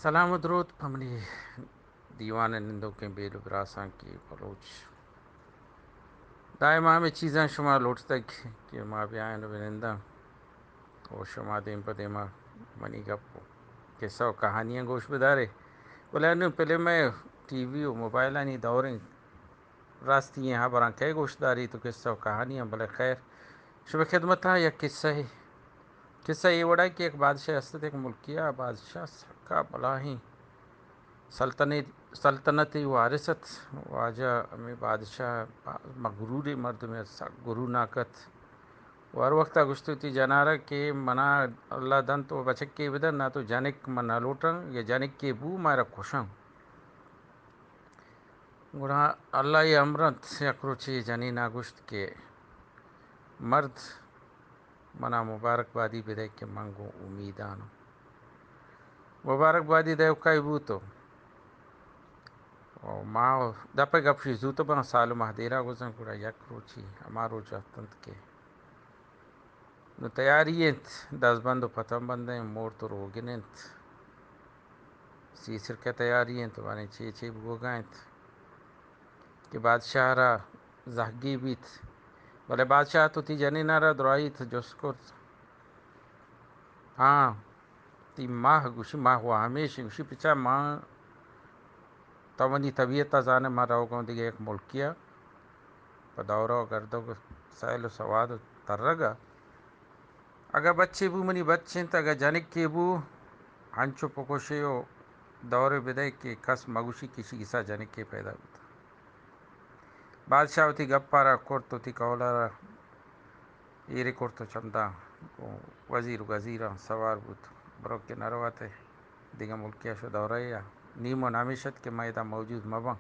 سلام و درود پہ منی دیوان ءِ نندوکیں بیل و براساں کہ بلوچ دائم ہمے چیزاں شما لوٹتگ کہ ما بیاین و بننداں و شما دیم پہ دیما منی گپ و قصہ و کہانیاں گوش بدارے۔ بلے انوں پلم ءِ ٹی وی و موبائلانی دوریں، راستی ایں ہبراں کئے گوش داریت و قصہ و کہانیاں، بلے خیر، شمئے خدمت ءَ یک قصہ ہے۔ قصہ اے وڑا کہ یک بادشاہ است ات، یک ملکی ءَ بادشاہ سکا بلاہیں سلطنت، سلطنت وارث ات۔ واجہ ہمے بادشاہ مغروریں مردمے ات، سک گروناک ات۔ و ہر وقت ءَ گوشت وتی جنارا کہ منا اللہ دنت و بچکے بدن، نہ تو جنک من نہ لوٹاں، یا جنکے بو مارا کشاں۔ گڑا اللہ ءِ امر انت، یک روچے جنینا گوشت کہ مرد، منا مبارک بادی بدئے کہ من گوں امیدان آں۔ مبارک بادی دئیوکائی بوت و ما دپ ءِ گپ شی زوت باں، سال و ماہ دیرا گوزنت۔ گڑا یک روچی ہما روچ اتنت کہ نوں تیاری انت، دزبند و پتن بند انت، مورت و روگن انت، سیسرکہ تیاری انت، باریں چے چے بوگا انت کہ بادشاہ را زہگے بیت۔ بلے بادشاہ تو وتی جنینا را درائیت، جست کرت، ہاں، تئی ماہ؟ گوشی، ماہ و ہمیش۔ گوشی، پچا ما تو منی طبیعت ءَ زانئے، من روگ ءَ آں دگہ یک ملکے ءَ پہ دورہ و گردگ و سیل و سواد و ترگ ءَ۔ اگاں بچے بو منی بچ انت، اگاں جنکے بو ہنچو پکشے و دورے بدئے کہ کس مگوشی کہ اشی گسا جنکے پیدا بوت۔ بادشاہ وتی گپ ءَ را کرت، وتی قول ءَ را ایرے کرت و چمدا گوں وزیر و گزیراں سوار بوت، بروک کہ نہ روات ءَ دگہ ملکے ءَ شو دورہ ءَ۔ نیم و نمیش ات کہ من ادا موجود مہ باں۔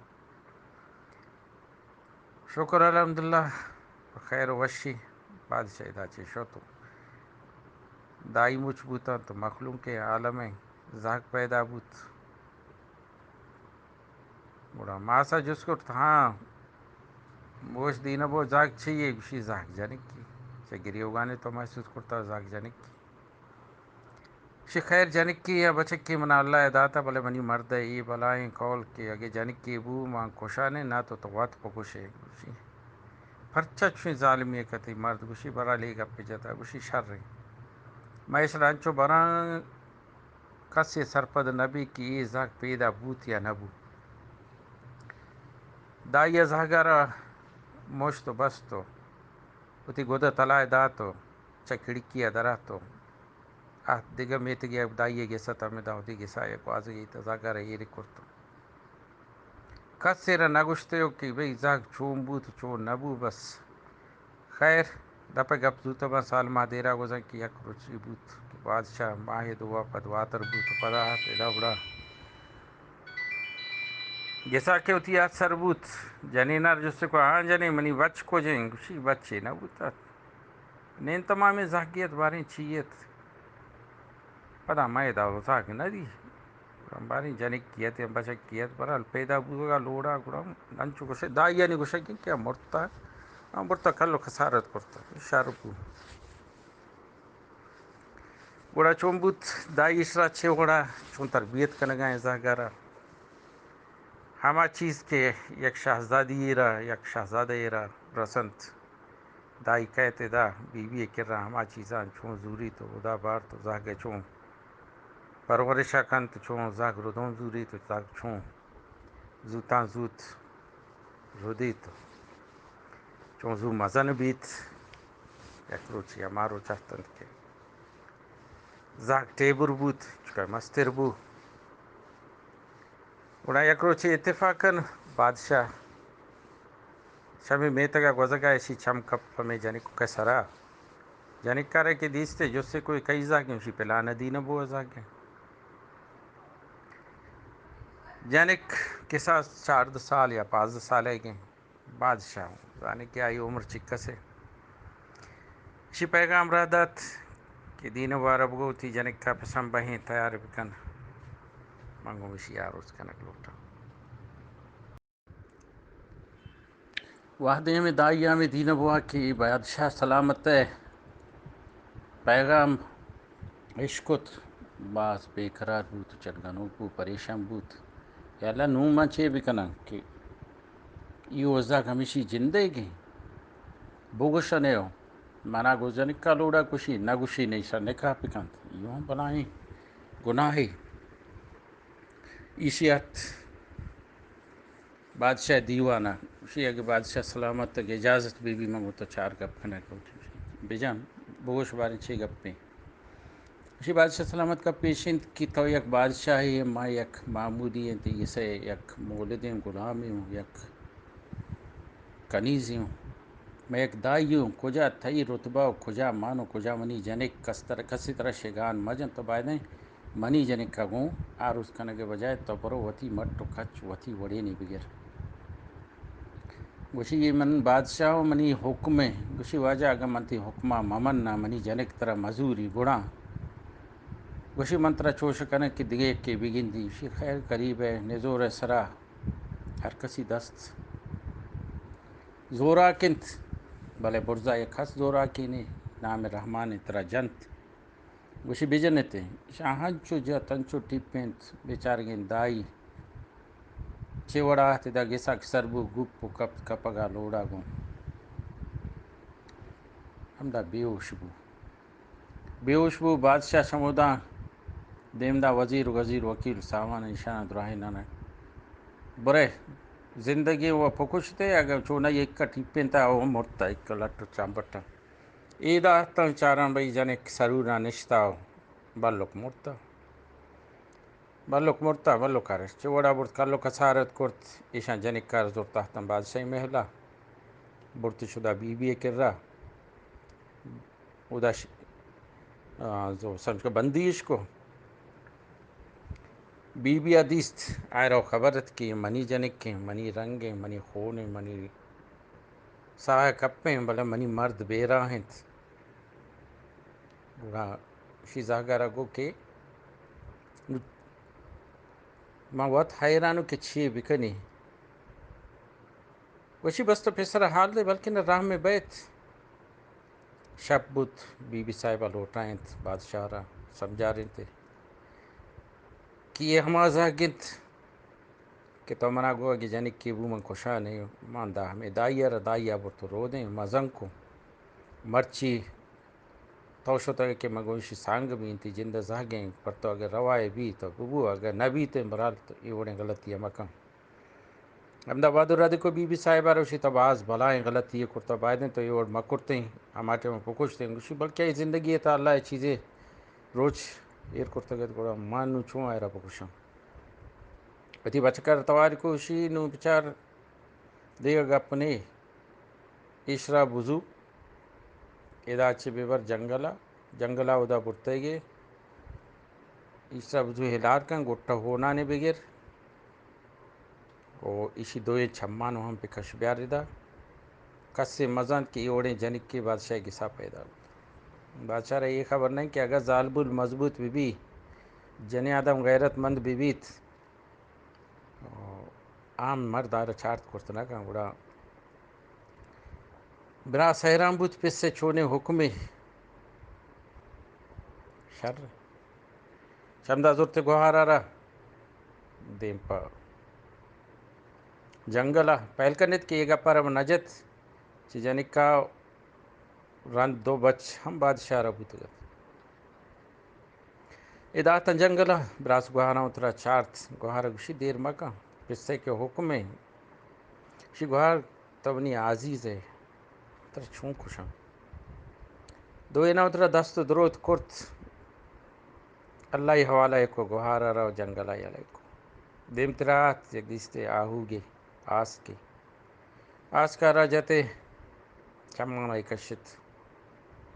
شکر الحمدللہ، پہ خیر و وشی بادشاہ ادا چہ شت و دائی مچ بوتاں تو مخلوق عالم زہگ پیدا بوت۔ گڑا ماس ءَ جست کرت، ہاں، موش دینہ بو، زہگ چی یے؟ گوشی، زہگ جنکی۔ چہ گریوگانے تو محسوس کرتا زہگ جنکی؟ گوشی، خیر، جنکی یا بچکی منا اللہ ءَ داتا، بلے منی مرد ءَ اے بلاہیں قول کہ اگہ جنکی بو، من کشانے، نہ تو تو وت بکشے۔ گوشی، پرچا چوشیں ظالمی ءَ کتی؟ مرد گوشی، برا لے گپ جتا۔ گوشی، شریں، من ایشرا انچو براں کسے سرپد نہ بیت کہ اے زہگ پیدا بوت یا نہ بوت۔ دائی ءَ زہگ ءَ را مشت و بست و وتی گد ءَ تلا ءَ دات و چہ کھڑکی ءَ در ات و آ دگہ میتگے ءَ دائی ءِ گس ات، ہمدا وتی گس ءَ یک گوازگے ات، زہگ ءَ را ایرے کرت و کسے را نہ گوشت کہ بھئی زہگ چون بوت، چون نہ بوت، بس خیر، دپ ءَ گپ زوت باں، سال ماہ دیرا گوزنت کہ یک روچے بوت کہ بادشاہ ماہے دو ءَ پد واتر بوت و پدا ات ادا گڑا گسا کہ وتی ات سر بوت، جنین ءَ را جست کو، ہاں جنین، منی بچ کج انت؟ گوشی، بچے نہ بوت ات، نین تمامیں زہگے ات، باریں چی ات؟ پدا مئے ادا زہگ نہ دی۔ گڑا باریں جنکی ات یا بچکی ات، بہرحال پیدا بوگا لوڑا، گڑا انچو گوشے، دائیانی گوشگ کہ مرتا، آ مرتا، کل و کسارت کرتا، شر بو۔ گڑا چون بوت، دائی ایشرا چے وڑا چون تربیت کنگا ایں زہگا را؟ ہما چیز کہ یک شہزادی ءَ را، یک شہزادہ ءَ را رسنت، دائی کئیت ادا بی بی ءِ کرا، ہما چیزاں چون زوریت و ہدا بارت و زہگ ءَ چون پرورش ءَ کنت، چون زہگ ردوم زوریت و زہگ چون زوتاں زوت ردیت، چون زو مزن بیت۔ یک روچے ہما روچ اتنت کہ زہگ ٹیبر بوت، چکا مستر بو۔ گڑا یک روچے اتفاقاً بادشاہ شمے میتگ ءَ گوزگ ءَ، اشی چم کپ ہمے جنک ءِ سرا۔ جنک ءَ را کہ دیست، جستے کو، کئی زہگ انت؟ گوشی، پلان ءِ دین ءَ بو زہگ انت۔ جنک کساس چاردہ سال یا پانزدہ سال ئیگ انت۔ بادشاہ زانی کہ آئی عمر چکس انت۔ اشی پیغام راہ دات کہ دین ءَ بارا بگو، وتی جنک ءَ پسند بہیں تیار بکن، من گوں اشی آروس کنگ لوٹاں۔ وہدے ہمے دائی ءَ ہمے دین ءَ بوا کہ اے بادشاہ سلامت ءِ پیغام اشکت، باز بے قرار بوت، چرگنوک بوت، پریشان بوت کہ اللہ نوں من چے بکناں کہ اے اوزاگ ہمیشی جندئیگیں۔ بگوشنے ہو، منا گو جنکا لوڑا، گوشی نہ، گوشی نہ، ایشا نکاح بکنت۔ اے ہم بلائیں گناہے۔ ایشی ات بادشاہ دیوان ء، گوشی اگہ بادشاہ سلامت، اگہ اجازت بہ بی، من گوں تو چار گپ کنگ لوٹیں۔ بجن، بگوش باریں چے گپیں؟ گوشی بادشاہ سلامت، گپ ایش انت کہ تو یک بادشاہے، ما یک معمولی انت، ایسے یک مولدیں غلامے ہوں، یک کنیزے ہوں، من یک دائی ہوں، کجا تئی رتبہ و کجا من و کجا منی جنک، کس تر-، کسی ترا شگان مجن، تو بایدیں منی جنک ء گوں آروس کنگ ء بجائے تو برو وتی مٹ و کچ وتی وڑینے بگر۔ گوشی، اے من بادشاہ و منی حکم ء۔ گوشی، واجہ اگاں من تئی حکم ء مہ مناں، منی جنک ترا مزوری گڑا۔ گوشی، من ترا چوش کناں کہ دگہ یکے بگندی۔ گوشی، خیر، قریب ء نزور ء سرا ہر کسی دست زوراک انت، بلے برزا یک کس زوراکینے، نام رحمان ء، ترا جنت۔ گوشی، بجنت ء۔ ایشاں ہنچو جت، ہنچو ٹپینت، بیچارگیں دائی چے وڑا ات، ادا گسا کہ سر بو، گپ و کپت، کپگا لوڑا گوں ہمدا بے ہوش بو۔ بے ہوش بو۔ بادشاہ شموداں دیم دا وزیر، وزیر، وکیل، ساوان، ایشاں دراہیں نانا، برے زندگی و پکشتے، اگر چونا یک ٹپینتا او مرتا، یک لٹ چامبٹا۔ ایدا تاں چاراں بھئی جنک سرورا نشتا و بلک مرتا۔ بلک مرتا، بلک ارش چہ وڑا برت، کلک ء سارت کرت، ایشاں جنک کار زرت تحتاں بادشاہی محلہ، برت شدا بی بی ء کرا، اودا ش-، آ، زو سمجھ کو بندی اش کو۔ بی بی ء دیست، آئرا خبر ات کہ منی جنک ہیں، منی رنگ ہیں، منی خون ہیں، منی ساہ کپیں، بلے منی مرد بیراہ انت۔ گڑا شی زہگارا گو کہ من وت حیرانوں کہ چی بکنی۔ گوشی، بس تو پسر حال دے، بلکن رحم بیت۔ شپ بوت، بی بی صاحبہ لوٹائینت، بادشاہ را سمجھارینت کہ اے ہما زہگ انت کہ تو منا گو اگہ جنکے بو من کشانے، من دا ہمے دائی ء را، دائی ء برت و رودیں مزن کو مرچی تو شتگ کہ من گوں ایشی سانگ بینت، تئی جند ء زہگیں، پر تو اگہ روائے بیت تو ببو، اگہ نہ بیت برحال تو اے وڑیں غلطی ء مکن۔ ہمدا وعدہ ردی کو بی بی صاحبہ روشی تو باز بلائیں غلطی ء کرتا، بایدیں تو اے وڑ مکرتیں، ہما ٹائم پکشتیں۔ گوشی بلکہ اے زندگی ء تا اللہ ء چیزے روچ ایر کرتگ ات، گڑا من نوں چون آئرا بکشاں؟ وتی بچکار توار کو، گوشی نوں بچار دگہ گپ نے، ایشرا بزو، ادا چہ ببر جنگلا، جنگلا ادا برتگے، ایشرا بزو ہلار کن، گٹا ہونانے بگر، او ایشی دوئیں چمانو ہم پہ کش بیار ادا۔ کسے مزانت کہ اے وڑیں جنکے بادشاہ گسا پیدا بوت۔ بادشاہ را اے خبر نہیں کہ اگر زالبول مضبوط بہ بی، جنیں آدم غیرت مند بہ بیت، آ مرد آرا چارت کرت نہ کن۔ گڑا براس حیران بوت، پس ء چونیں حکمے؟ شر۔ چمدا زرت گوہارا را دیم پہ جنگل ء پہل کنت کہ اے گپا را نہ جت، چہ جنکا رند دو بچ ہم بادشاہ را بوتگ ات۔ ادا اتاں جنگل ء، براس گوہاراں وترا چارت، گوہار ء گوشی، دیر مکن، پسے کہ حکم ء۔ گوشی، گوہار، تو منی عزیز ئے، ترا چون کشاں؟ دوئیناں وترا دست و دروت کرت، اللہ ء حوالہ ء کو، گوہار ء را جنگل ء یلہ کو۔ دیمترا ات، یک دیستے آہوگے، آسکے۔ آسکا را جتے، چمانا ئی کشت،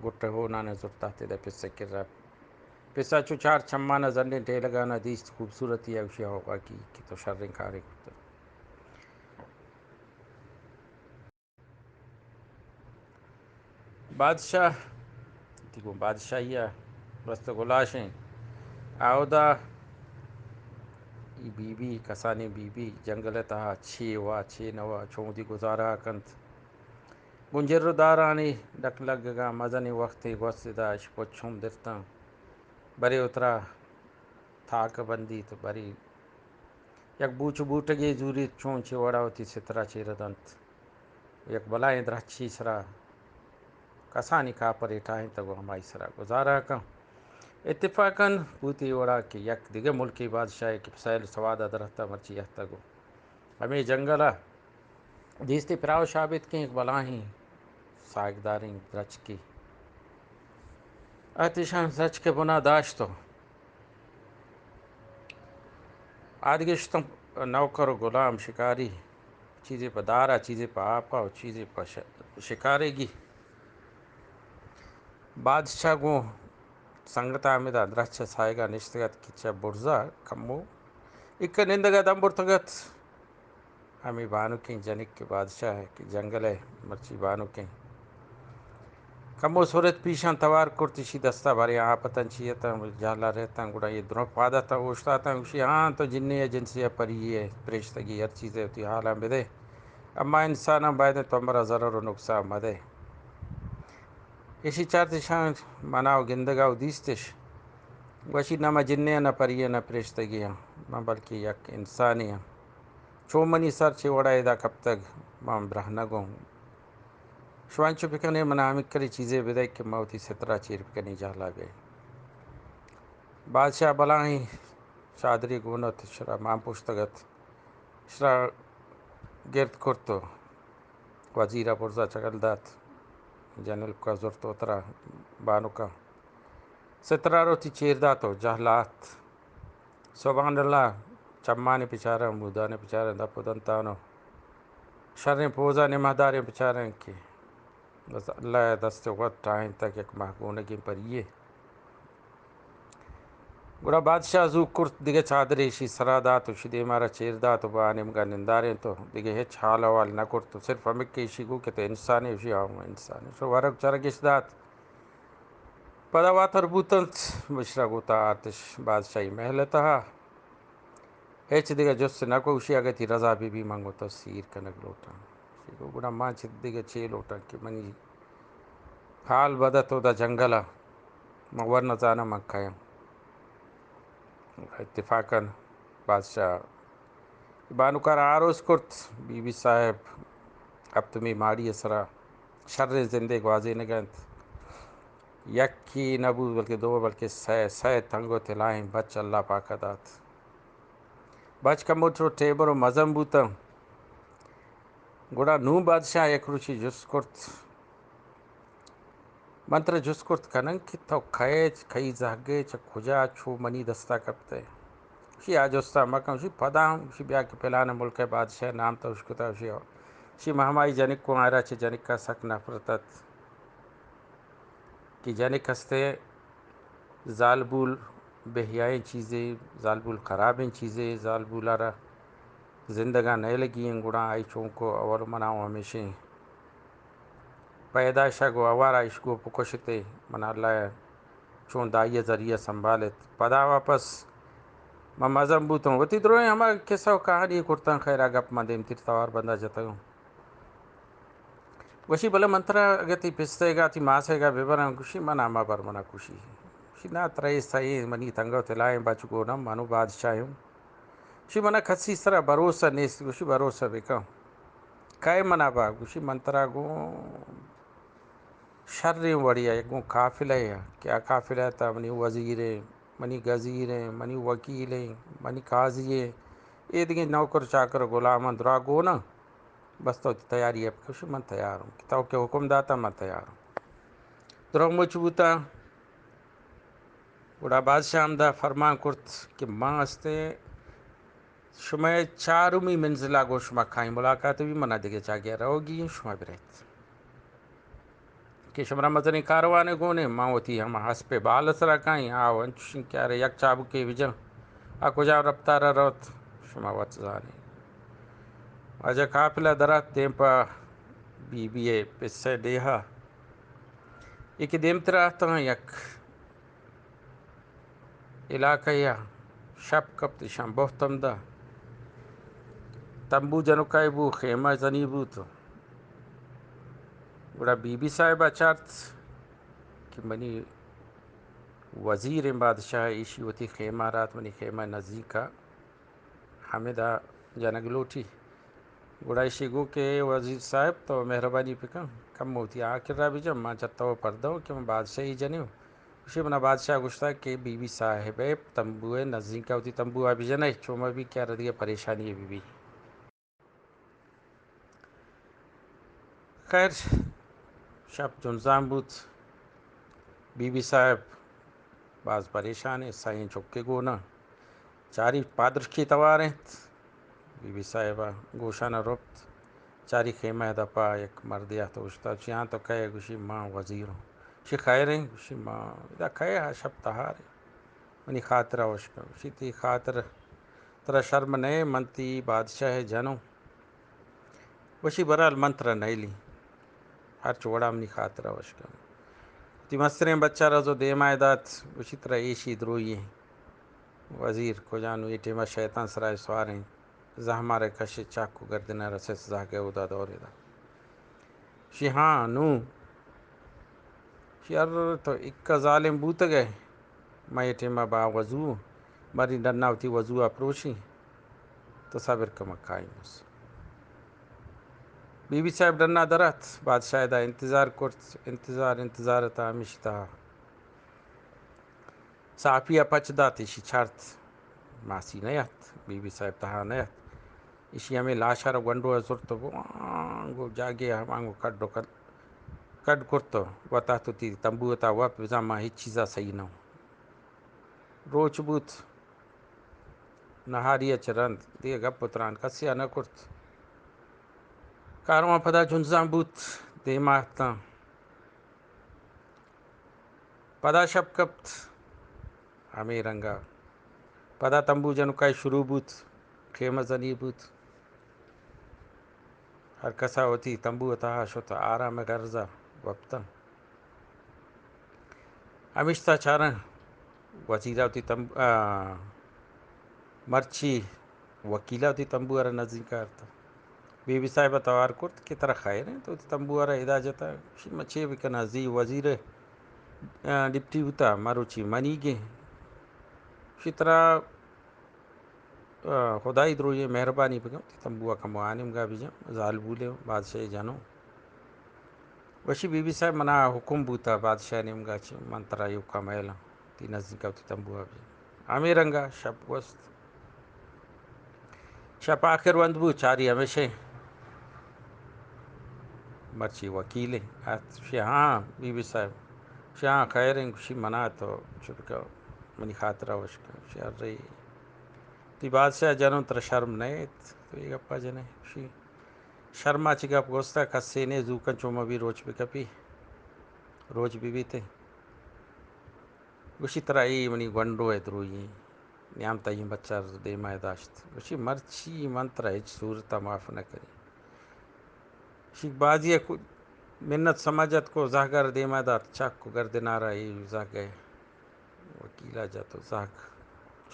گٹ ء ہونان ء زرت ات ادا پس ء کرا۔ پس ء چو چار چمان ء زنڈیں ٹیلگان ء دیست، خوبصورتی ء گوشی، ہو واقعی کہ تو شریں کارے کرتگ۔ بادشاہ وتی گوں بادشاہی ء رست ء گلاشیں۔ اودا ای بی بی، کسانیں بی بی، جنگل ء تہا چے وا چے نہ وا، چون وتی گزارہ ء کنت۔ گوں جر و دارانی ڈک لگگاں، مزنیں وختے گوست ادا اش پچ ہم درتاں۔ برے وترا تاک بندیت، بری یک بوچ بوٹگے زوریت، چون چہ وڑا وتی سترا چیر دنت۔ یک بلائیں درچی سرا کسانی کاپرے ٹاہینتگ و ہمائی سرا گزارہ کن۔ اتفاقاً بوتی وڑا کہ یک دگہ ملکی بادشاہے کہ سیل سوادا درہتا مرچی یہتگ و ہمے جنگلا دیستی پراہ و شابیت کہ یک بلاہیں ساہگداریں درچکے۔ اتیشاں درچکے بنا داشت و آ دگہ شتاں نوکر و غلام شکاری، چیزے پہ دارا، چیزے پہ آپا و چیزے پہ ش-، شکاریگی۔ بادشاہ گوں سنگتا ہمدا درچ ساہگا نشتگ ات کہ چہ برزا کمو ایکا نندگا دم برتگ ات۔ ہمے بانکیں جنک کہ بادشاہ کہ جنگل ء مرچی بانکیں کمو سرت پیشاں توار کرت، ایشی دستا باریں آپتاں چی اتاں، جہلا رہتاں، گڑا یہ درو پاداتاں اوشتاتاں، گوشی، ہاں، تو جنی ء جنسی ء پری ء پرشتگی ہر چیزے وتی حالاں بدے، اما انساناں باید تو مرا ضرر و نقصان مدے۔ ایشی چارتشاں منا و گندگا و دیستش، گوشی، نہ من جنے آں، نہ پری آں، نہ پرشتگی آں، من بلکہ یک انسانے آں۔ چو منی سر چہ وڑا ادا کپتگ، من برہنگ اوں۔ شما انچو بکنے، منا ہمکری چیزے بدئے کہ من وتی سترا چیر بکنی جہلا بے۔ بادشاہ بلاہیں چادری گون ات، شرا مان پوشتگ ات، شرا گرد کرت و وزیرا برزا چگل دات، جنلکا زرت وترا بانکا۔ سترا روتی چیر دات و جہلا ات۔ سبحان اللہ، چمانی پچارن، مودانی پچارن، دپ و دنتان و شریں پوزا نمہداریں پچارن کہ بس اللہ ء دست ء وت ٹاہینتگ یک مہگونگیں پریے۔ گڑا بادشاہ زو کرت، دگہ چادرے ایشی سرا دات و ایشی دیما را چیر دات و با نیمگا نندارینت و دگہ ہچ حال احوال نہ کرت و صرف ہمک ایشی گو کہ تو انسانے، ایشی آؤں انسانے۔ شو ورگ چرگ اش دات۔ پدا واتر بوتنت، مشرا گوتا آتش بادشاہی محل تہا۔ ہچ دگہ جست نہ کو، گوشی، اگہ تی رضا بی بی، من گوں تو سیر کنگ لوٹاں۔ گوشی، گڑا من چہ دگہ چے لوٹاں کہ منی حال بدت اودا جنگلا، من ور نہ زاناں من کئے آں۔ اتفاقاً بادشاہ بانکارا آروس کرت، بی بی صاحب ہپتمی ماڑی سرا شریں زندے گوازینگ انت۔ یکی نہ بوت بلکہ دو بلکہ سئے، سئے تنگ و تلاہیں بچ اللہ پاکا دات۔ بچ کمو چو ٹیبر و مزن بوتاں۔ گڑا نوں بادشاہ یک روچے جست کرت، من ترا جست کرت کناں کہ تو کئے، کئی زہگے، چہ کجا چو منی دستا کپتئے؟ گوشی، آ جستا مکن۔ گوشی، پدا ہم؟ گوشی، بیا کہ پلان ملک ء بادشاہ نام تو اشکتا۔ گوشی، گوشی، من ہمائی جنک اوں، آئرا چہ جنکا سک نفرت ات۔ کہ جنک ہستے زالبول بہیائیں چیزے، زالبول خرابیں چیزے، زالبولا را زندگا نئیلگی ایں، گڑا آئی چونکو اول منا و ہمیشیں پیدائشا گو اوارا اش گو بکشتے، منا اللہ چون دائی ذریعہ سنبھالت۔ پدا واپس من مزن بوتوں، وتی دروہیں ہما قصہ و کہانی کرتاں، خیر آ گپ من دیمتر توار بندا جتگوں۔ گوشی، بلے من ترا اگہ تئی پسئیگا، تئی ماسئیگا ببراں؟ گوشی، منا مبر، منا کشی۔ گوشی، نا، ترا اے سئیں منی تنگہ و تلائیں بچ گون انت، من و بادشاہ اوں۔ گوشی، منا کسی سرا بھروسہ نیست۔ گوشی، بھروسہ بکن۔ کئے منا با؟ گوشی، من ترا گوں شریں وڑیا، یک گوں قافلہ یا، کہ آ قافلہ تا منی وزیریں، منی گزیریں، منی وکیلیں، منی قاضی ایں، اے دگہ نوکر چاکر غلامان درا گوناں۔ بس تو وتی تیاری ء بکش، من تیار اوں۔ کہ تو کہ حکم داتا، من تیار اوں۔ دروغ مچ بوتا۔ گڑا بادشاہ ہمدا فرمان کرت کہ ما ہستیں شمئے چارمی منزلا گوں شما کائیں ملاقات بی، منا دگہ جاگہ روگی ایں، شما برئیت۔ کہ شمرا مزنیں کاروانے گون ایں، من وتی ہما اسپے بال سرا کائیں، آ انچوشیں کہ ارے یک چابکے بجن، آ کجا رپتارا روت، شما وت زانے۔ واجہ قافلہ درات دیم پہ بی بی ء پسہ ڈیہا۔ اے کہ دیمترا اتاں یک علاقہ یا شپ کپت، ایشاں بہت ہمدا تمبو جنکائی بو، خیمہ زنی بوت۔ گڑا بی بی صاحبہ چارت کہ منی وزیر ایں بادشاہ، ایشی وتی خیمہ ءَ رات، منی خیمہ ءِ نزیک ءَ ہمدا جنگ لوٹی۔ گڑا ایشی گو کہ وزیر صاحب تو مہربانی بکن، کمو وتی آ کرا بجن، ما چہ تو پردہ اوں کہ من بادشاہی جنیں۔ گوشی منا بادشاہ گوشتا کہ بی بی صاحب ءِ تمبو ءِ نزیک ءَ وتی تمبو ءَ بجنئے، چو مہ بی کہ آرا دگہ پریشانی بہ بی۔ خیر، شپ جنزان بوت۔ بی بی صاحب باز پریشان ایں، سئیں چکے گون اَں۔ چاری پادرشکی توار اِنت۔ بی بی صاحب ءَ گوشان ءَ رپت۔ چاری خیمہ ءِ دپ ءَ یک مردے آت ءُ اوشتات۔ گوشی ہاں تو کئے؟ گوشی ما وزیر اوں۔ گوشی خیر ایں؟ گوشی ما ادا کئے؟ ہا شپ تہار ایں۔ منی خاطر ءَ وش کن۔ گوشی تئی خاطر، ترا شرم نئے؟ من تئی بادشاہ ءِ جن اوں۔ گوشی بہرحال من ترا نئیلیں، ہرچ وڑا منی خاطر ءَ وش کن۔ وتی مستریں بچہ ءَ رزو دیما ءَ دات، گوشی ترا ایشی دروئی ایں۔ وزیر کجا نوں اے ٹیم ءَ شیطان سرا سوار ایں، زہمار ءَ کشے چاک ءُ گردن ءَ رسیت، زہگ ءَ اودا دور ءَ دات۔ گوشی ہاں نوں؟ گوشی ار تو اکا ظالم بوتگ ئے، من اے ٹیم ءَ با وضو، بری ڈنا وتی وضو ءَ پروشیں، تو صبر کن من کائیں بس۔ بی بی صاحب ڈنا در ات، بادشاہ ادا انتظار کرت، انتظار، انتظار ءِ تہا ہمیشی تہا ساپی ءَ پچ دات، ایشی چارت، ماسی نہ ات، بی بی صاحب تہا نہ ات۔ ایشی ہمے لاش ءَ را گونڈو ءَ زرت ءُ گوں، آنگو جاگے ءَ ہمانگو کڈ ءُ کڈ، کڈ کرت ءُ وت ات وتی تمبو ءِ تہا وپت، بزاں ما ہچ چیز ءَ سہی نہ اوں۔ روچ بوت، نہاری ءَ چہ رند دگہ گپ ءُ تران کسے ءَ نہ کرت۔ کاروان پدا جنزان بوت، دیما اتاں۔ پدا شپ کپت، ہمے رنگ ءَ پدا تمبو جنکائی شروع بوت، خیمہ زنی بوت۔ ہر کس ءَ وتی تمبو ءِ تہا شت، آرام ءِ گرز ءَ وپتاں۔ ہمیشتا چاراں وزیر ءَ وتی تمب-، آ، مرچی وکیل ءَ وتی تمبو ءَ را نزیک آرت۔ بی بی صاحب ءَ توار کرت کہ ترا خیر اِنت، تو وتی تمبو ءَ را ادا جتا؟ گوشی، من چے بکناں، زی وزیر ءِ، آ، ڈپٹی بوتا، مروچی منیگیں۔ گوشی، ترا، آ، خدائی دروئی، مہربانی بکن، وتی تمبو ءَ کمو آ نیمگا بجن، زالبولے، بادشاہی جنو۔ گوشی، بی بی صاحب، منا حکم بوتا بادشاہ نیمگا چہ، من ترا ایوکا میلاں، تئی نزیکا وتی تمبو ءَ بجن۔ ہمے رنگا شپ گوست۔ شپ آخر وند بوت، چاری ہمیشیں مرچی وکیلے ات۔ گوشی، ہاں بی بی صاحب۔ گوشی، ہاں خیر اِنت؟ گوشی، منا تو چپ کن، منی خاطرا وش کن۔ گوشی، ارے تئی بادشاہ جنوں، ترا شرم نئیت تو اے گپا جنئے؟ گوشی، شرما چی گپ گوستا، کسے نے، زوکن چو مبی، روچ بکپی، روچ ببیت۔ گوشی، ترا اے منی گونڈو ءِ دروئی ایں، نیام تئی بچار دیما ءَ داشت۔ گوشی، مرچی من ترا ہچ صورت ءَ معاف نہ کنیں۔ گوشی، بازی ءَ کو-، منت سمجھت کو، زہگ ءَ را دیما دات، چک کو گردن ءَ را اے زہگ ءِ وکیل ءَ جت ءُ زہگ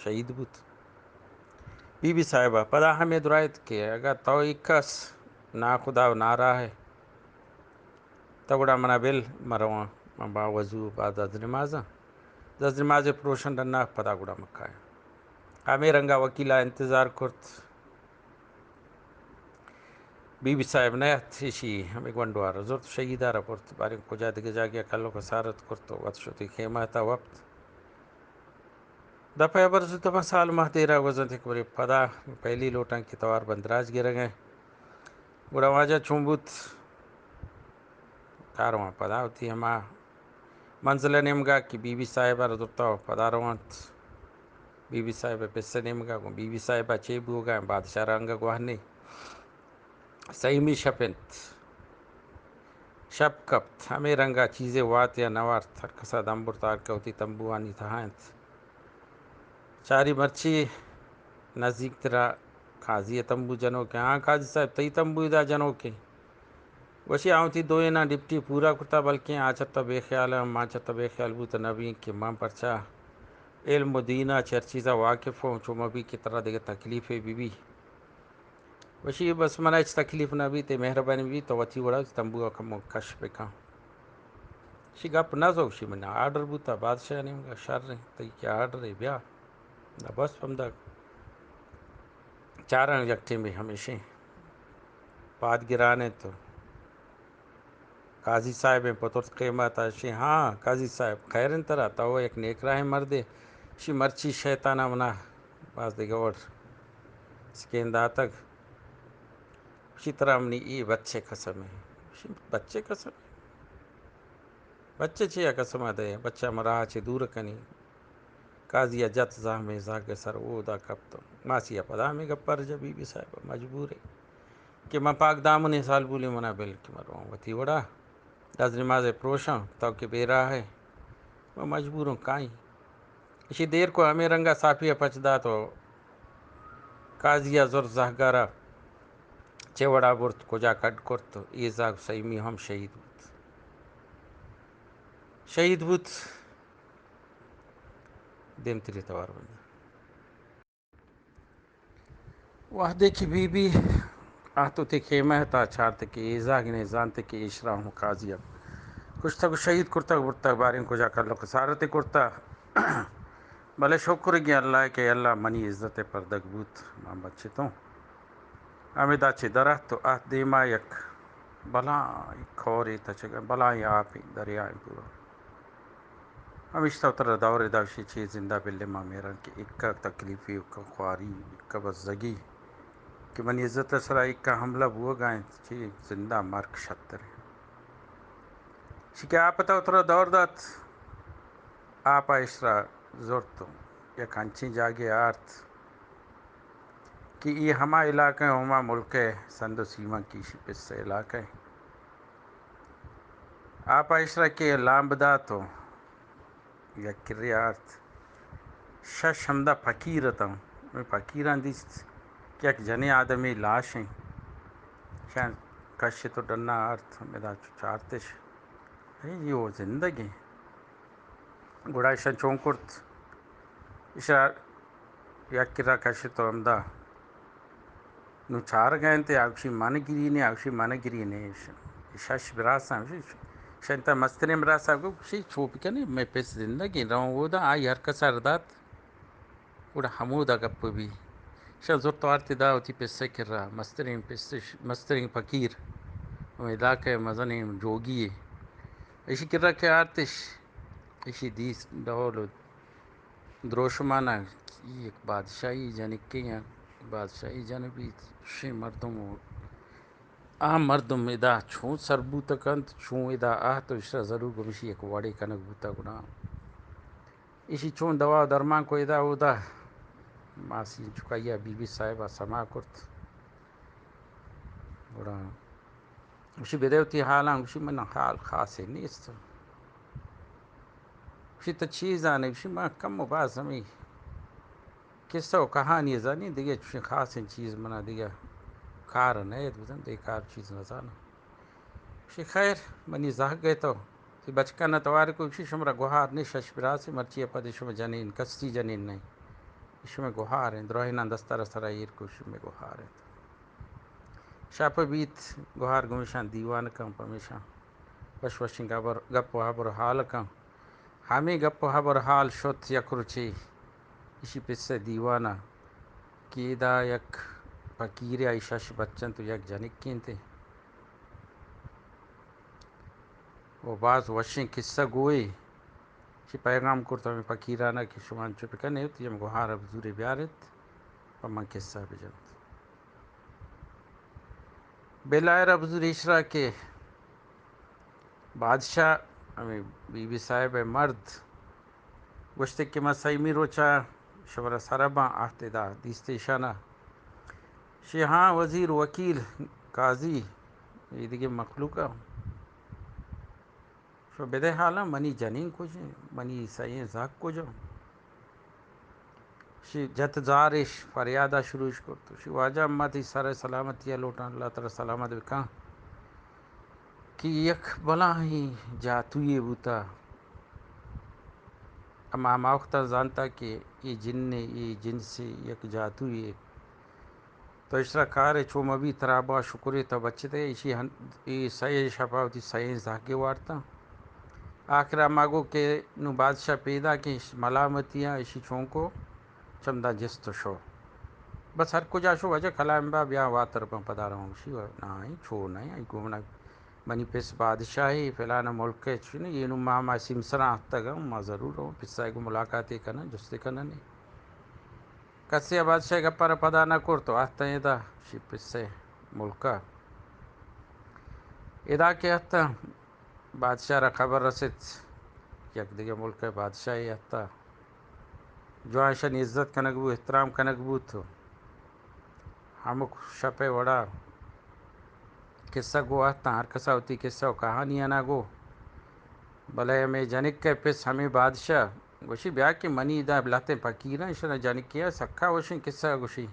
شہید بوت۔ بی بی صاحبہ پدا ہمے درائت کہ اگاں تو ایکس ناخدا ءُ ناراہ ئے، تو گڑا منا بل، من رواں، من با وضو با دز نمازاں، دز نمازے پروشن ڈنا، پدا گڑا من کایاں۔ ہمے رنگا وکیلا انتظار کرت۔ بی بی صاحب نہ ات، ایشی ہمے گونڈوارا زرت، شہیدارا برت، باریں کجا دگہ جاگہا کلوکا سارت کرت ءُ وت شت خیمہ تا وپت۔ دپہ ابرز دپہ سال ماہ دیرا گوزنت کہ برے پدا پہلی لوٹاں کہ توار بندراج گرگ ءَ۔ گڑا واجہ چون بوت؟ کاروان پدا وتی ہما منزل ءِ نیمگا کہ بی بی صاحبہ را زرتا ءُ پدا روانت۔ بی بی صاحبہ پس ءِ نیمگا، گوں بی بی صاحبہ چے بوگا ایں، بادشاہ را انگہ گوہنے۔ سئیمی شپ انت۔ شپ کپت، ہمے رنگا چیزے وات یا نہ وارت، ہر کسا دم برت، ہر کہ وتی تمبوانی تہا انت۔ چاری مرچی نزیک ترا قاضی ءِ تمبو جنوکیں۔ ہاں قاضی صاحب، تئی تمبو ادا جنوکیں؟ گوشی، آ وتی دوئیناں ڈپٹی پورا کرتا، بلکیں آ چہ تو بے خیال ءَ، ما چہ تو بے خیال بوت نہ بیں کہ من پرچا علم ءُ دین ءَ چہ ہر چیزا واقف اوں، چو مہ بی کہ ترا دگہ تکلیفے بہ بی۔ گوشی، بس منا ہچ تکلیف نہ بیت، تئی مہربانی بیت، تو وتی وڑا تمبو ءَ کمو کش بکن۔ شی گپ نہ زو، شی من آرڈر بوتا بادشاہ نیمگا، شر ایں، تئی کہ آرڈر اے بیا۔ نہ بس ہمدا چاراں یک ٹیمے ہمیشیں پاد گران ایں تو قاضی صاحب ایں پترت قیمت اشی، ہاں قاضی صاحب خیر ایں ترا، تو یک نیک راہیں مردے، شی مرچی شیطانا منا باز دگہ وڑ سکین داتگ۔ شی ترا منی اے بچے قسم ایں۔ شی بچے قسم ایں؟ بچے چیا قسم دے؟ بچہ مراہ چہ دور کنی۔ قاضی ءَ جت زہمیں زہگ ءِ سر اودا کپت۔ ماسی ءَ پدا ہمے گپ ءَ رجا بی بی صاحب مجبور ئے کہ من پاک دامنیں سالبولیں منا بل کہ من رواں وتی وڑا۔ دز نماز ءَ پروشاں، تو کہ بے راہ ئے۔ من مجبور اوں کائیں۔ اشی دیر کو ہمے رنگا ساپی ءَ پچ دات و قاضی ءَ زرت زہگارا چہ وڑا برت، کجا کڈ کرت، اے زہگ سیمی ہم شہید بوت۔ شہید بوت۔ دیمتری توار بندہ۔ وہدے کہ بی بی آہت وتی خیمہ ءِ تہا چارت کہ اے زہگ نے زانت کہ ایشرا ہم قاضی ءَ کشتگ و شہید کرتگ برتگ، باریں کجا کلو کسارتے کرتگ۔ بلے شکر گی اللہ کہ اللہ منی عزت ءِ پردگ بوت، من بچتوں۔ ہمدا چہ در اتک و آہت دیما یک بلاہیں کورے تچگ، بلاہیں آپے، دریائیں پورا۔ ہمیشتہ وترا دور ادا اشی چی زندہ بلے ما میران کہ اکا تکلیفی، اکا خواری، اکا بزگی کہ منی عزت ءِ سرا اکا حملہ بوگا انت، چی زندہ مرگ شتر انت۔ اشی کہ آپ تا وترا دور دات، آپ ءَ ایشرا زرت و یک انچیں جاگے آرت کہ اے ہما علاقہ ءِ، ہما ملک ءِ سند و سیما کہ اشی پس ءِ علاقہ ءِ۔ آپ ءَ ایشرا کہ لامب دات و یک کرے آرت۔ شش ہمدا پکیر اتاں۔ ہمے پکیراں دیست کہ یک جنیں آدمے لاش انت۔ شان کشت و ڈنا آرت، ہمدا چو چارتش۔ اے، اے او زندگ انت۔ گڑا ایشاں چون کرت؟ ایشاں یک کرا کشت و ہمدا نوں چارگ ءَ انت، آ گوشی من گرینے، آ گوشی من گرینے۔ ایش-، شش براساں، ایش-، ایشاں تا مستریں براسا گوشی چو بکنے، مئے پس زندگ انت، رواں اودا، آئی ہر کسا ردات، گڑا ہمودا گپ بی۔ ایشاں زرت وارت ادا وتی پس ءِ کرا، مستریں پس، مستریں پکیر، ہمے علاقہ ءِ مزنیں جوگی یے۔ ایشی کرا کہ آرتش، ایشی دیست ڈول و دروشمانا یک بادشاہی جنکے یا بادشاہی جن بیت، شی مردم و آ مردم ادا چون سر بوت کنت، چون ادا آہت و ایشرا ضرور گوشی یک وڑے کنگ بوتا گڑا۔ ایشی چون دوا و درمان کو ادا اودا، ماسی چکائی ءَ بی بی صاحبہ سما کرت۔ گڑا گوشی بدے وتی حالاں، گوشی من حال خاصے نیست۔ گوشی تو چی زانے؟ گوشی من کم و باز ہمے قصہ و کہانی زانی، دگہ چوشیں خاصیں چیز منا دگہ کار نہ ایت بزن، دگہ کار چیز نہ زاناں۔ گوشی خیر، منی زہگ ءَ تو تئی بچکاں توار کو، گوشی شمرا گوہار نے، شش براسے، مرچی ءَ پد شما جنین، کسی جنین نہیں۔ شمئے گوہار انت، دراہیناں دستار سرا ایر کو، شمئے گوہار انت۔ شپ بیت، گوہار گوں ایشاں دیوان کن، پمیشاں وش وشیں گبر، گپ و ہبر و حال کن۔ ہمے گپ و ہبر حال شت یک روچے ایشی پس ءِ دیوان ءَ کہ ادا یک پکیرے، آئی شش بچ انت و یک جنکے انت و باز وشیں قصہ گوئے۔ چہ پیغام کرت ہمے پکیران ءَ کہ شما انچو بکن ات، ہم گوہار ءَ بزورے بیار ات، پہ من قصہ بجنت۔ بلاہر ءَ بزور ایشرا کہ بادشاہ، ہمے بی بی صاحب ءِ مرد، گوشت کہ من سیمی روچا شمارا سر باں، آہت ادا دیست ایشان ءَ۔ شی ہاں وزیر، وکیل، قاضی، اے دگہ مخلوق ءَ۔ شو بدے حالاں، منی جنین کجیں، منی سئیں زاک کجاں؟ شی جت زارش، فریادا شروعش کرت۔ شی واجہ، ما تئی سر سلامتی ءَ لوٹاں، اللہ ترا سلامت بکاں کہ یک بلاہیں جاتویے بوتا۔ اما ہما وقتا زانتا کہ اے جنے، اے جنسے، یک جاتویے۔ تو اشرا کارے چو مبی، ترا با شکرے تو بچتے۔ ایشی ہن-، اے سئے شپا وتی سئیں زہگے وارتاں۔ آخرا ما گو کہ نوں بادشاہ پیدا کہ اش ملامتی آں، اشی چونکو چمدا جست شو۔ بس ہر کجا شو، واجہ کلام با، بیا واتر بن پدا رہوں۔ اشی نا، چو نہ، گونا منی پس بادشاہی فلانا ملک ء چنی، یہ نوں ما، ما سیمسراں اتگاں، ما ضرور ہوں، پسا گو ملاقاتے کناں، جستے کناں نے۔ کسے ء بادشاہ گپ ء را پدا نہ کرت و اتاں ادا شی پسے ملک ء۔ ادا کہ اتاں، بادشاہ را خبر رست، یک دگہ ملک ء بادشاہے اتاں۔ جوان ایشانی عزت کنگ بوت، احترام کنگ بوت۔ ہمک شپ ء وڑا قصہ گو اتاں، ہر کسا وتی قصہ و کہانی انا گو۔ بلے ہمے جنک ء پس ہمے بادشاہ گوشی، بیا کہ منی ادا لہتیں پکیراں، ایشاں جنکے ء سکا وشیں قصہ گوشی۔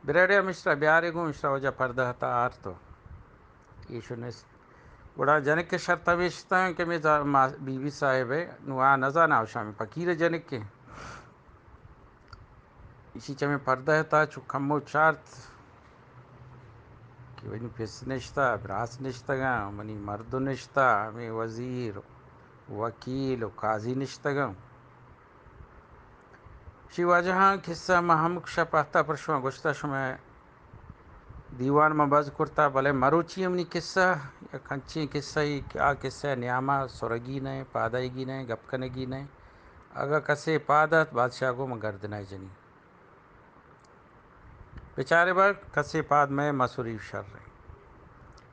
بریڑے ہمشترا بیارے گوں، ہمشترا واجہ پردہ تا آرتو۔ ایشو نیست۔ گڑا جنک ء شرط ہمیشتاں کہ مے زا-، ما-، بی بی صاحب ء نوں آ نزاناں، اوشا ہمے پکیر ء جنک ء۔ ایشی چمے پردہ ء تہا چو کمو چارت کہ منی پس نشتہ، براس نشتگاں، منی مردو نشتہ، ہمے وزیر، وکیل و قاضی نشتگاں۔ شی واجہاں قصہ ما ہمک شپ آتا پر شما گوشتا، شما دیوان ما بز کرتا، بلے مروچی ہمنی قصہ یک انچیں قصہ ای کہ آ قصہ نیاما سرگی نہ، پادائیگی نہ، گپ کنگی نہ۔ اگہ کسے پاد ات، بادشاہ گو من گردنائے جنی۔ بچارے بر کسے پاد مئے مسوری شر۔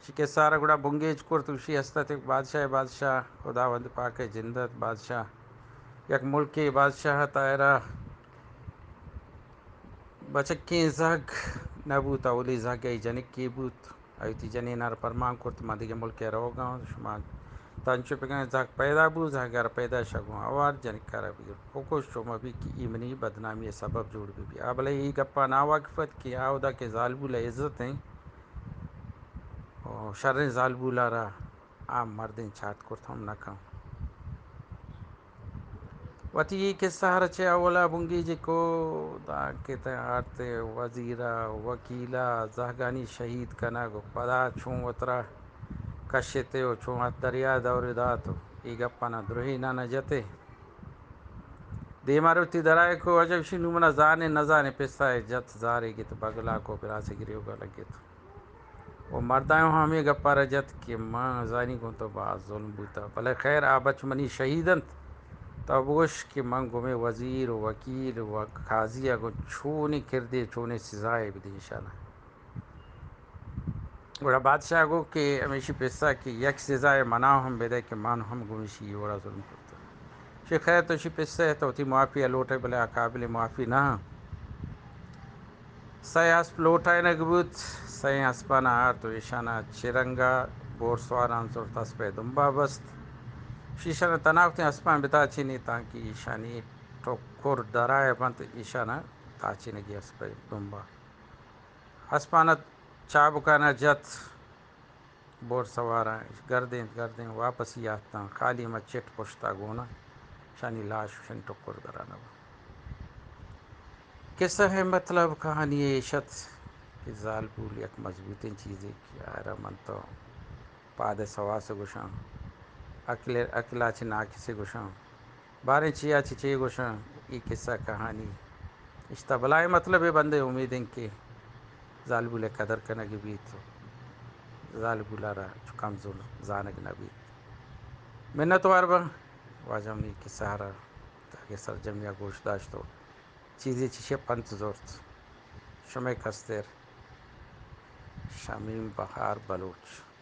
شی قصہ را گڑا بنگیج کرت، گوشی ہست ات بادشاہ، بادشاہ خداوند پاک ء جند ات، بادشاہ یک ملکے بادشاہ ات، آئرا بچکیں زہگ نہ بوت، اولی زہگ ء جنکے بوت۔ آئی وتی جنین ء را پرمان کرت، من دگہ ملک ء روگ ء آں، شما تنچو بگن۔ زہگ پیدا بوت، زہگ ء را پیدا شگوں آوار جنک ء را بگر بکش، چو مہ بی کہ ای منی بدنامی ء سبب جوڑ بہ بی۔ آ بلے ای گپا ناواقف ات کہ آ اودا کہ زالبول ء عزت ایں و شریں زالبول ء را آ مردین چاٹ کرت ہم نہ کن۔ وتی اے قصہ ء را چہ اولا بنگیج کو، دانکہ تئ آرت وزیر ء وکیل ء زہگانی شہید کنگ و پدا چون وترا کشت و چون ات دریا دور دات و اے گپانا درہینانا جت۔ دیما روتی درائے کو، عجب شی نوں منا زانے نزانے پسا جت زارے گت بگلا کو پراسے گریوگا لگت۔ و مردایوں ہمے گپا را جت کہ من زانی گوں تو باز ظلم بوتا، بلے خیر آ بچ منی شہید انت۔ تو بگوش کہ من گوں مئے وزیر و وکیل و قاضی ء گوں چونیں کردے چونیں سزائے بدیں ایشانا۔ گڑا بادشاہ گو کہ ہمیشی پسا کہ یک سزائے منا ہم بدے کہ من ہم گوں ایشی وڑا ظلم کرتا۔ شی خیر تو شی پسے تو وتی معافی ء لوٹے، بلے آ قابل معافی نہ۔ سئے اسپ لوٹائینگ بوت، سئیں اسپانا آرت و ایشانا چہ رنگا بور سواراں زرت اسپئے دمبا بست۔ شیشانا تناوتیں اسپاں بتاچینی تانکہ ایشانی ٹکر درائے بنت، ایشانا تاچینگی اسپئے دمبا۔ اسپانا چابکانا جت۔ بور سواراں گردینت، گردینت، واپسی آتاں، خالی ہما چٹ پشتا گونا شانی لاش و شانی ٹکر درانوا۔ قصہ ء مطلب کہانی ایش ات کہ زالبول یک مضبوطیں چیزے کہ آرا من تو پاد ء سواس گوشاں، عقل، عقلا چہ ناقصے گوشاں۔ باریں چیا چہ چے گوشاں، ای قصہ کہانی اشتا بلائیں مطلبے بندے، امید انت کہ زالبول ء قدر کنگ بیت و زالبول ء را چو کمزور زانگ نہ بیت۔ منتوار باں واجہ منی قصہ ء را تاکہ سرجمی ء گوش داشت و چیزے چشی ء پنت زرت۔ شمئے کستر شمیم بہار بلوچ۔